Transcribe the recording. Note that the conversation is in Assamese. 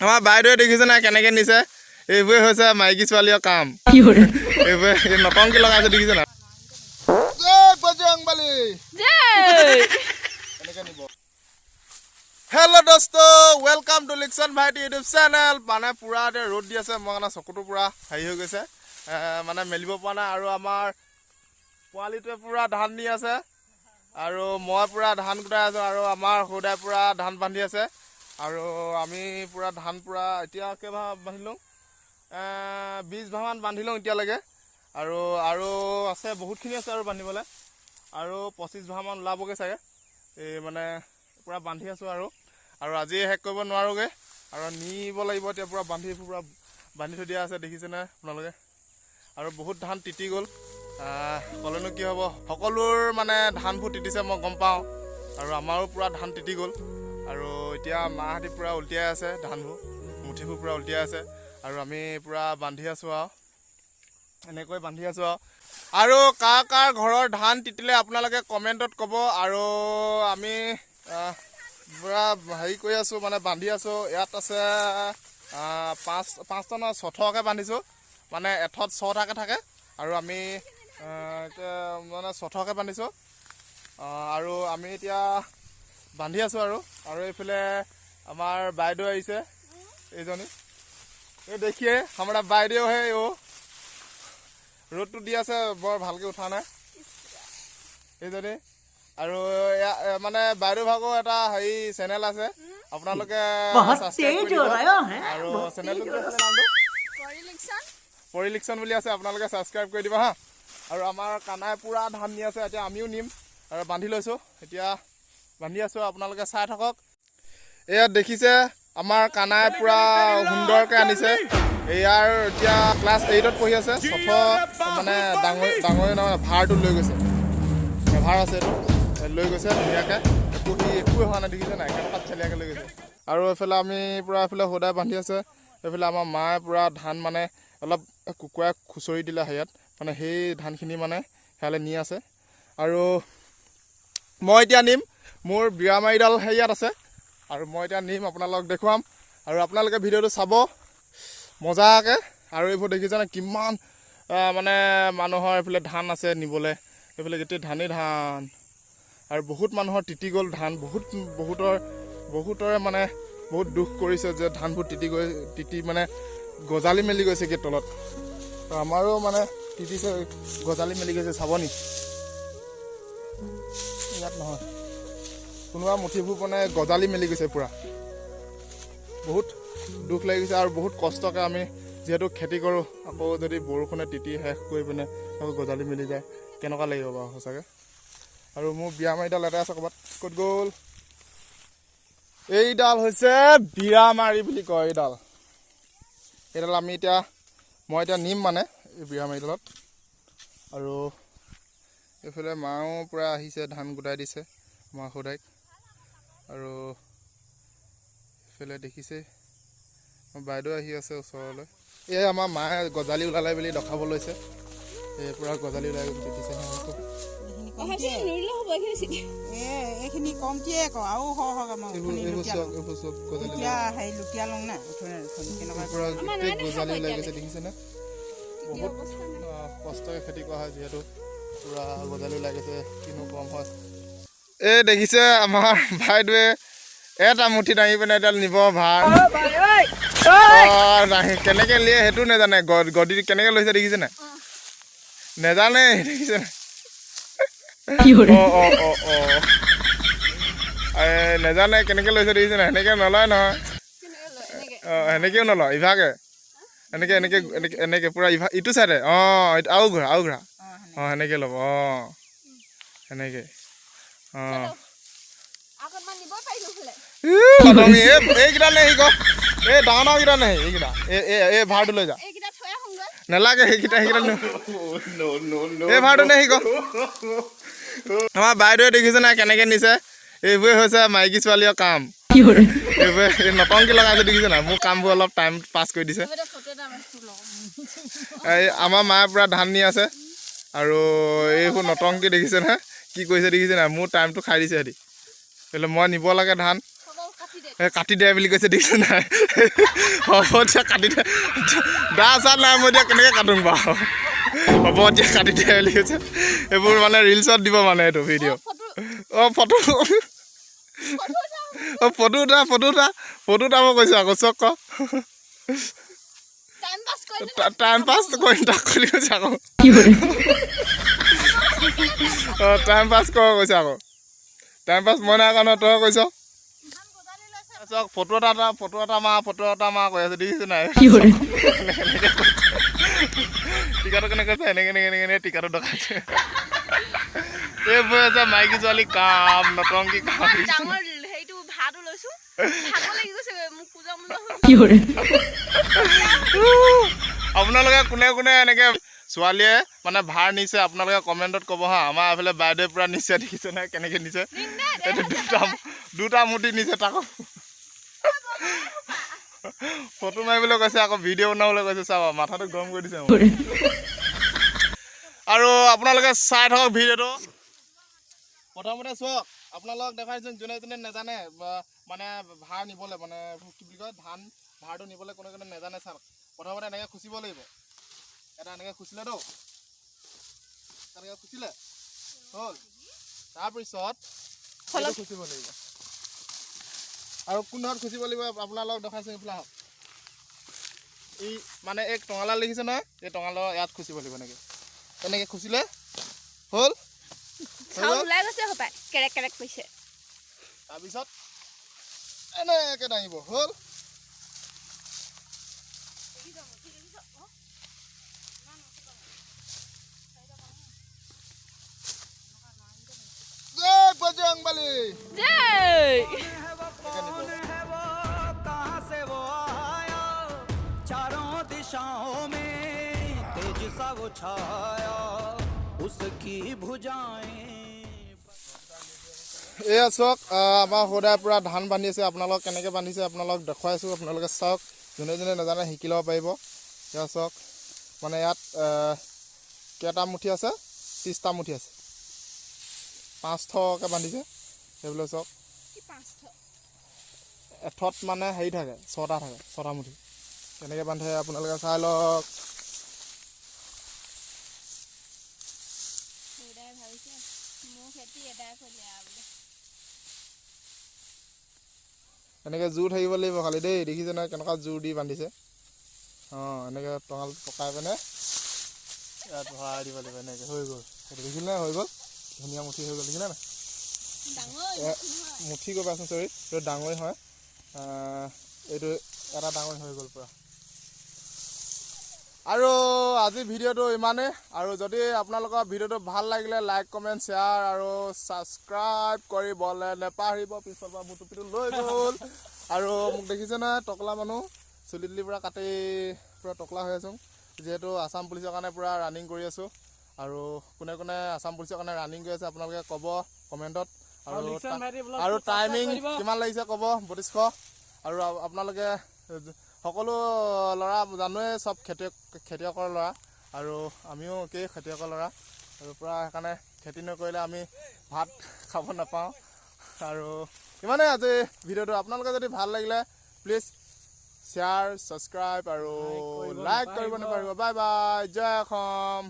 আমাৰ বাইদেৱে দেখিছে নাই কেনেকৈ নিছে? এইবোৰে হৈছে মাইকী ছোৱালীৰ কাম। এইবোৰে এই নটংকি লগাইছে, দেখিছে নাই? জয় বজৰংবলী। এনেকৈ নিব। হেল্ল' দোস্ত, welcome to লিকচন ভাইটি ইউটিউব চেনেল। মানে পূৰা এতিয়া ৰ'দ দি আছে, মই মানে চকুটো পূৰা হেৰি হৈ গৈছে, মানে মেলিব পৰা নাই। আৰু আমাৰ পোৱালিটোৱে পূৰা ধান নি আছে আৰু মই পূৰা ধান কুটাই আছোঁ আৰু আমাৰ সৌদাই পূৰা ধান বান্ধি আছে। আৰু আমি পূৰা ধান পূৰা এতিয়া কেইভাৰ বান্ধিলোঁ? 20 ভাৰমান বান্ধিলোঁ এতিয়ালৈকে। আৰু আৰু আছে, বহুতখিনি আছে আৰু বান্ধিবলৈ। আৰু 25 ভাৰমান ওলাবগৈ চাগে। এই মানে পূৰা বান্ধি আছোঁ আৰু আৰু আজিয়ে শেষ কৰিব নোৱাৰোগৈ আৰু নিব লাগিব। এতিয়া পূৰা বান্ধি থৈ দিয়া আছে, দেখিছেনে আপোনালোকে? আৰু বহুত ধান তিতি গ'ল। ক'লেনো কি হ'ব, সকলোৰ মানে ধানবোৰ তিতিছে, মই গম পাওঁ। আৰু আমাৰো পূৰা ধান তিতি গ'ল। আৰু এতিয়া মাহঁতি পূৰা উলটিয়াই আছে ধানবোৰ, মুঠিবোৰ পূৰা উলটিয়াই আছে আৰু আমি পূৰা বান্ধি আছোঁ আৰু এনেকৈ বান্ধি আছোঁ আৰু। আৰু কাৰ কাৰ ঘৰৰ ধান তিতিলে আপোনালোকে কমেণ্টত ক'ব। আৰু আমি পূৰা হেৰি কৰি আছোঁ, মানে বান্ধি আছোঁ। ইয়াত আছে পাঁচ পাঁচটা নহয়, ছঠকৈ বান্ধিছোঁ। মানে এঠত ছটাকৈ থাকে আৰু আমি এতিয়া মানে ছঠকৈ বান্ধিছোঁ। আৰু আমি এতিয়া বান্ধি আছোঁ। আৰু আৰু এইফালে আমাৰ বাইদেউ আহিছে, এইজনী। এই দেখিয়ে আমাৰ বাইদেউ হে। অ' ৰ'দটো দি আছে, বৰ ভালকে উঠা নাই এইজনী। আৰু মানে বাইদেউ ভাগৰ এটা হেৰি চেনেল আছে, আপোনালোকে बहुत ছাবস্ক্ৰাইব तेज কৰি हो দিব। रहा है। আৰু बहुत চেনেলটো तेज কি हो আছিলে নামটো? পৰিলিকচন। পৰিলিকচন বুলি আছে, আপোনালোকে ছাবস্ক্ৰাইব কৰি দিব হা। আৰু আমাৰ কানাই পূৰা ধান নি আছে, এতিয়া আমিও নিম আৰু বান্ধি লৈছোঁ, এতিয়া বান্ধি আছোঁ, আপোনালোকে চাই থাকক। এয়া দেখিছে, আমাৰ কানাই পূৰা সুন্দৰকৈ আনিছে। ইয়াৰ এতিয়া ক্লাছ 8ত পঢ়ি আছে। ছঠ মানে ডাঙৰ ডাঙৰে নহয়, ভাৰটো লৈ গৈছে। ভাৰ আছে, এইটো লৈ গৈছে ধুনীয়াকৈ। একো সি একোৱে হোৱা নাই, দেখিছে নাই কেনেকুৱা চেলিয়াকৈ লৈ গৈছে। আৰু এইফালে আমি পূৰা এইফালে সদায় বান্ধি আছে। এইফালে আমাৰ মায়ে পূৰা ধান মানে অলপ কুকুৰাই খুচৰি দিলে হেৰিয়াত, মানে সেই ধানখিনি মানে সেয়ালৈ নি আছে। আৰু মই এতিয়া নিম, মোৰ বিৰামাৰীডাল হেৰিয়াত আছে আৰু মই এতিয়া নিম, আপোনালোকক দেখুৱাম। আৰু আপোনালোকে ভিডিঅ'টো চাব মজাকৈ। আৰু এইবোৰ দেখিছেনে কিমান মানে মানুহৰ এইফালে ধান আছে নিবলৈ। এইফালে গোটেই ধানেই ধান আৰু বহুত মানুহৰ তিতি গ'ল ধান। বহুত বহুতৰ বহুতৰে মানে বহুত দুখ কৰিছে যে ধানবোৰ তিতি গৈ তিতি মানে গজালি মেলি গৈছেগৈ তলত। আৰু আমাৰো মানে তিতিছে, গজালি মেলি গৈছে। চাব নি? ইয়াত নহয়, কোনোবা মুঠিবোৰ মানে গজালি মেলি গৈছে পূৰা। বহুত দুখ লাগি গৈছে। আৰু বহুত কষ্টকৈ আমি যিহেতু খেতি কৰোঁ, আকৌ যদি বৰষুণে তিতি শেষ কৰি পিনে আকৌ গজালি মেলি যায়, কেনেকুৱা লাগিব বাৰু সঁচাকৈ? আৰু মোৰ বিৰামাৰীডাল এটা আছে ক'ৰবাত, ক'ত গ'ল? এইডাল হৈছে বিৰামাৰী বুলি কয় এইডাল। এইডাল আমি এতিয়া মই এতিয়া নিম মানে এই বিৰামাৰীডালত। আৰু এইফালে মাও পূৰা আহিছে, ধান গোটাই দিছে মা সদায়। আৰু এইফালে দেখিছে বাইদেউ আহি আছে ওচৰলৈ। এই আমাৰ মায়ে গজালি ওলালে বুলি দেখাব লৈছে। এই পূৰা গজালি ওলাই তিতিছে। নুৰিলে হ'ব এইখিনি চিটি। এইখিনি কমটিয়ে আকৌ আৰু সৰহ সৰহকৈ মই এইবোৰ উঠনি এইবোৰ লুটিয়া চাওক, লওঁ। এইবোৰ চব গজালি। এতিয়া হেৰি লুটিয়া লওঁ না, উঠনি উঠনি কেনেকুৱা। পূৰা আমাৰ গোটেই নাই দেখা গজালি ওলাই গৈছে। এতিয়ালৈকে। দেখিছেনে? বহুত কষ্টকৈ খেতি কৰা হয় যিহেতু, পূৰা গজালি ওলাই গৈছে, কিনো কম হয়। এই দেখিছে, আমাৰ ভাইটোৱে এটা মুঠি দাঙি পিনে এতিয়া নিব ভাৰ। অ, কেনেকে নিয়ে সেইটো নেজানে। গদি কেনেকে লৈছে দেখিছে নাই? নেজানে, দেখিছে নাই? অ অ অ অ এই নেজানে কেনেকে লৈছে, দেখিছে নাই? সেনেকে নলয় নহয়। অ, সেনেকেও নলয়, ইভাগে এনেকে এনেকে এনেকে এনেকে পূৰা ইভা ইটো চাইডে। অ, এইটো আৰু ঘূৰা, আৰু ঘূৰা। অ, সেনেকে ল'ব। অ, সেনেকে। অ। আগত নিবই পাৰিলো হ'লে। ই, লটঙি, এই এইকেইটা নে ক, এই ডাঙৰ ডাঙৰকেইটা নে এইকেইটা। এই এই এই ভাৰটো লৈ যা। এইকেইটা থৈ আহোঁগৈ। নেলাগে সেইকেইটা, সেইকেইটা নে। এই ভাৰটো নে ক। আমাৰ বাইদেৱে দেখিছে নাই কেনেকে নিছে? এইবোৰে হৈছে মাইকী ছোৱালীৰ কাম। এইবোৰে এই নটংকি লগাইছে, দেখিছে নাই? মোৰ কামবোৰ অলপ টাইম পাছ কৰি দিছে। ফটো এটা মাৰিছোঁ লওঁ। এই আমাৰ মায়ে পূৰা ধান নি আছে আৰু এইবোৰ নটংকি দেখিছে নহয় কি কৰিছে, দেখিছে নাই? মোৰ টাইমটো খাই দিছে সিহঁতি। বোলে মই নিব লাগে ধান। হ'ব, কাটি দে। কাটি দে বুলি কৈছে, দেখিছে নাই? হ'ব এতিয়া কাটি দে, দা চা নাই মই এতিয়া কেনেকৈ কাটোং বাৰু। হ'ব এতিয়া কাটি দে বুলি কৈছে। এইবোৰ মানে ৰিলচত দিব মানে এইটো ভিডিঅ'। অঁ ফটো, অঁ ফটো উঠা, ফটো উঠা, ফটো উঠাব কৈছে আকৌ। চক ক টাইম পাছ কৰিম তাক বুলি কৈছে আকৌ। অঁ টাইম পাছ কৰ কৈছে আকৌ। টাইম পাছ মই নাই কৰা, তই কৈছ। চাওক ফটো এটা, ফটো এটা মাৰ, ফটো এটা মাৰ কৈ আছে, দেখিছে নাই? টিকাটো কেনেকৈ আছে, এনেকে এনেকে এনেকে এনেকে টিকাটো দেখাইছে। এইবোৰ আছে মাইকী ছোৱালী কাম, নটংকি কাম। আপোনালোকে কোনে কোনে এনেকে ছোৱালীয়ে মানে ভাৰ নিছে আপোনালোকে কমেণ্টত ক'ব হা। আমাৰ এইফালে বাইদেৱে পূৰা নিছে, দেখিছে নাই কেনেকৈ নিছে? এইটো দুটা মুঠি নিছে, তাকো ফটো মাৰিবলৈ কৈছে, আকৌ ভিডিঅ' বনাবলৈ কৈছে। চাব মাথাটো গৰম কৰি দিছে। আৰু আপোনালোকে চাই থাকক ভিডিঅ'টো। প্ৰথমতে চাওক, আপোনালোকক দেখাইছোঁ যোনে যোনে নাজানে মানে ভাৰ নিবলৈ, মানে কি বুলি কয় ধান ভাৰটো নিবলৈ কোনে কোনে নাজানে চাওক। প্ৰথমতে এনেকৈ খুচিব লাগিব, এটা এনেকৈ খুচিলেতো, তেনেকৈ খুচিলে হ'ল। তাৰপিছত খুচিব লাগিব। আৰু কোনডোখৰত খুচিব লাগিব আপোনালোকক দেখাইছোঁ, এইফালে আহক। এই মানে এই টঙালা দেখিছে নহয়, এই টঙালা ইয়াত খুচিব লাগিব। এনেকৈ এনেকৈ খুচিলে হ'ল। তাৰপিছত এনেকৈ দাঙিব হ'ল। জয় বজৰংবলী। জয়। এয়া চাওক, আমাৰ সদায় পূৰা ধান বান্ধি আছে। আপোনালোক কেনেকৈ বান্ধিছে আপোনালোক দেখুৱাইছোঁ, আপোনালোকে চাওক। যোনে যোনে নাজানে শিকি ল'ব পাৰিব। এয়া চাওক, মানে ইয়াত কেইটা মুঠি আছে, 30টা মুঠি আছে, 500কৈ বান্ধিছে। সেইবিলাক চাওক, এঠত মানে হেৰি থাকে, 6টা থাকে, 6টা মুঠি কেনেকৈ বান্ধে আপোনালোকে চাই লওক। এনেকৈ জোৰ থাকিব লাগিব খালি দেই। দেখিছে নহয় কেনেকুৱা জোৰ দি বান্ধিছে। অঁ এনেকৈ টঙাল পকাই পিনে ইয়াত ভৰাই দিব লাগিব, এনেকৈ হৈ গ'ল। সেইটো দেখিলে হৈ গ'ল, ধুনীয়া মুঠি হৈ গ'ল, দেখিলে নাই? মুঠি গৈ পাইছোঁ, চৰি, এইটো ডাঙৰি হয়। এইটো এটা ডাঙৰি হৈ গ'ল পূৰা। আৰু আজি ভিডিঅ'টো ইমানেই। আৰু যদি আপোনালোকৰ ভিডিঅ'টো ভাল লাগিলে লাইক, কমেণ্ট, শ্বেয়াৰ আৰু ছাবস্ক্ৰাইব কৰিবলৈ নেপাহৰিব। পিছৰ পৰা মোৰ টুপিটো লৈ গ'ল। আৰু মোক দেখিছে নহয়, টকলা মানুহ, চুলি তুলি পূৰা কাটি পূৰা টকলা হৈ আছোঁ। যিহেতু আছাম পুলিচৰ কাৰণে পূৰা ৰানিং কৰি আছোঁ। আৰু কোনে কোনে আছাম পুলিচৰ কাৰণে ৰানিং কৰি আছে আপোনালোকে ক'ব কমেণ্টত। আৰু টাইমিং কিমান লাগিছে ক'ব, 3200। আৰু আপোনালোকে সকলো ল'ৰা জানোৱে চব খেতিয়কৰ ল'ৰা, আৰু আমিও একেই খেতিয়কৰ ল'ৰা। আৰু পূৰা সেইকাৰণে খেতি নকৰিলে আমি ভাত খাব নাপাওঁ। আৰু ইমানেই আজি ভিডিঅ'টো। আপোনালোকে যদি ভাল লাগিলে প্লিজ শ্বেয়াৰ, ছাবস্ক্ৰাইব আৰু লাইক কৰিব নাপাহৰিব। বাই বাই, জয় অসম।